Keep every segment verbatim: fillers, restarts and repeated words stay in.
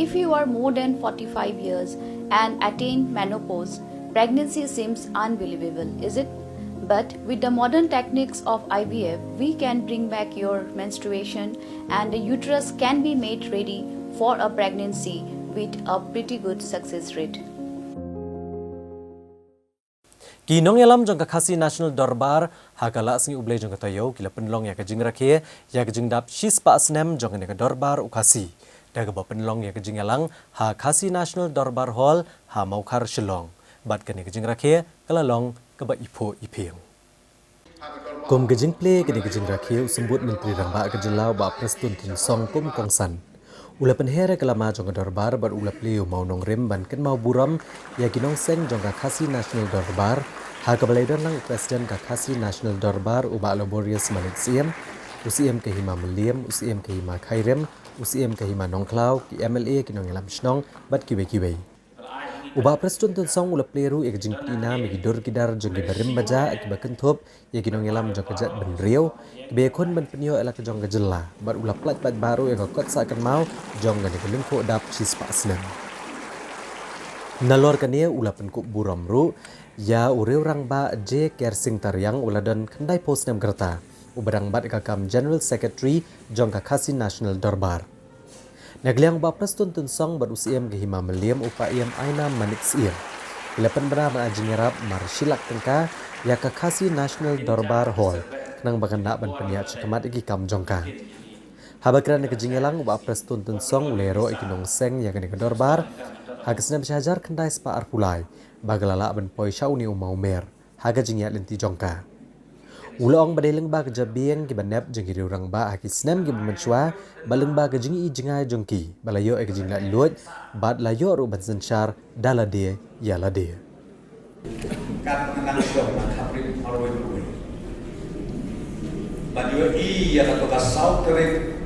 If you are more than forty-five years and attain menopause, pregnancy seems unbelievable, is it? But with the modern techniques of I V F, we can bring back your menstruation and the uterus can be made ready for a pregnancy with a pretty good success rate. Ki nongïalam jong ka Khasi National Dorbar ha ka Lah Sngi U Blei jong ka taïew ki la pynlong ïa ka jingrakhe ïa ka jingdap shispah snem jong kane ka dorbar u Khasi da kaba pynlong ïa ka jingïalang ha Khasi National Dorbar Hall ha Mawkhar, Shillong. Bad kane ka jingrakhe ka la long kaba iphuh iphieng. Kum ka jingplie kane ka jingrakhe u Symbud Myntri Rangbah ka jylla u Bah Prestone Tynsong kum u kongsan u la pynher ïa ka lama jong ka dorbar bad u la plie ïa u mawnongrim ban kynmaw burom ïa ki nongseng jong ka Khasi National Dorbar ha kaba la ïadon lang u President ka Khasi National Dorbar u Bah Laborious Manik Syiem, u Syiem ka Hima Mylliem, u Syiem ka Hima Khyrim, u Syiem ka Hima Nongkhlaw, ki M L A, ki nongïalam shnong bad kiwei kiwei. U Bah Prestone Tynsong u la plie ruh ïa ka jingpyni nam ïa ki dur ki dar jong ki barim bajah kiba kynthup ïa ki nongïalam jong ka jaitbynriew kiba ïakhun ban pynïoh ïa la ka jong ka jylla bad u la pyllait paidbah ruh ïa ka kot sah kynmaw jong kane ka lyngkhuh dap shispah snem. Nalor kane u la pynkup burom ruh ïa u Riew Rangbah J Kersing Tariang uba la don khyndai phew snem ka rta uba dang bat ïa ka kam General Secretary jong ka Khasi National Dorbar. Na ka liang u Bah Prestone Tynsong bad u Syiem ka Hima Mylliem u Paiem Ainam Manik Syiem ki la pynbna ban ai jingïarap mar shi lak tyngka ïa ka Khasi National Dorbar Hall khnang ba kan lah ban pynïaid shakhmat ïa ki kam jong ka. Haba kren ha ka jingïalang u Bah Prestone Tynsong u la ïaroh ïa ki nongseng ïa kane ka dorbar ha ka snem shi hajar khyndai spah arphew lai ba ka la lah ban poi sha une u mawmer ha ka jingïaid lynti jong ka. U la ong ba dei lyngba ka jabieng kiba nep jong ki Riew Rangbah ha ki snem kiba mynshuwa bad lyngba ka jingïohi jngai jong ki ba la ïoh ïa ka jinglaitluid bad la ïoh ruh ban synshar da lade ïa lade. Kat nang shong na khaprim marwei marwei. Bad ïohi ïa kato ka saw tarik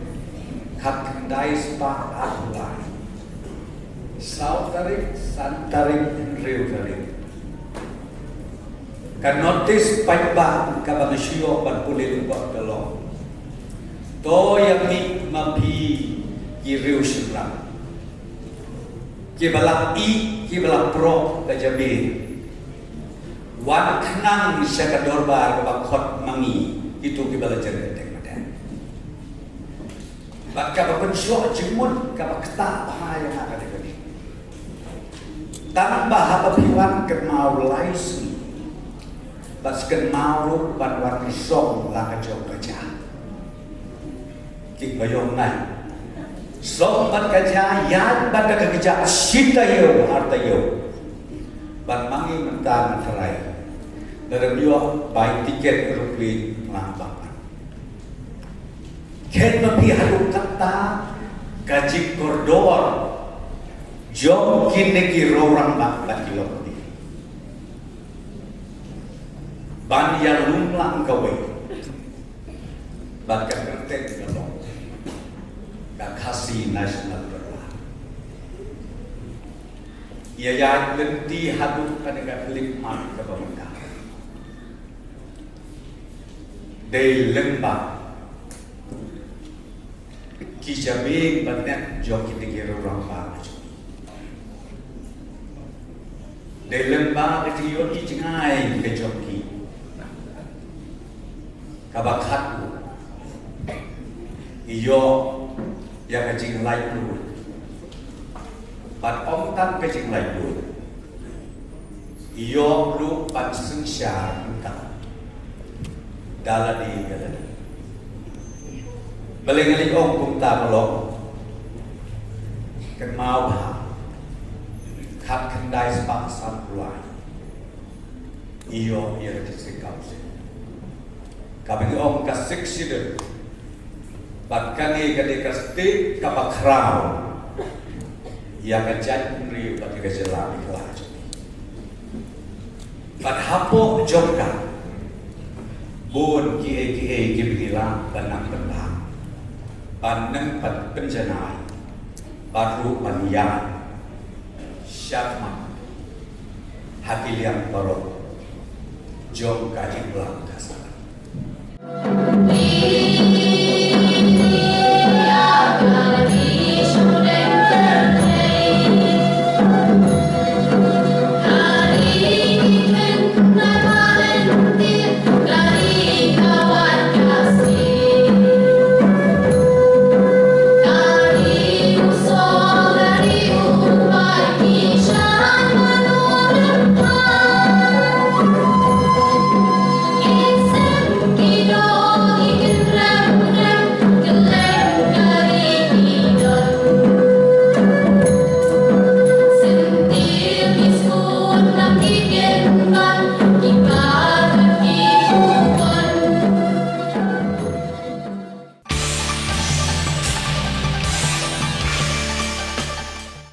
khatkhyndai spah arphew lai. Saw tarik, san tarik, hynriew tarik. Ka notis paidbah kaba nga shu ïoh ban pule lyngkot ka long, to ïa mih ma phi ki riew shynrang kiba la ïeh kiba la prok ka jabieng, wan khnang sha ka dorbar kaba khot ma ngi kito kiba la jan kyrteng. Bad kaba pynshoh jingmut kaba ktah bha ïa nga ka dei kane. Tang ba haba phi wan kynmaw lai sngi bad kynmaw ruh ban wan song la ka jong ka ja. Ki ba ïong nai song bad ka ja ïaid bad ka kjat shi taïew ar taïew. Bad ma ngi mynta nga tharai lada ym ïoh bai tiket aeroplane lang bak. Khet ma phi haduh katta ka jingkordor jong kine ki riew rangbah bad ki longkmie ban ïalum lang kawei bad ka kyrteng ka long ka Khasi National Dorbar. Ïa ïaid lynti haduh kane ka khyllipmat kaba mynta dei lyngba ki jabieng ba nep jong kine ki riew rangbah. Dei lyngba ka jingïohi jngai ka jong ki. Kaba khatduh, ïoh ïa ka jinglaitluid. Bad ym tang ka jinglaitluid, ïoh ruh ban synshar mynta da lade ïa lade. Balei nga leit ong kumta ka long? Kynmaw bha, khatkhyndai spah sanphew lai ïoh ïa ka District Council. Kaba ngi ong ka Sixth Schedule. Bad kane ka dei ka state kaba khraw ïa ka jaitbynriew bad ïa ka jylla Meghalaya jong ngi. Bad hapoh jong ka bun kiei kiei kiba ngi lah ban nang pynbha, ban nang pyn- pynjanai bad ruh ban ïaid shakhmat ha ki liang baroh jong ka Imlang ka sahlang.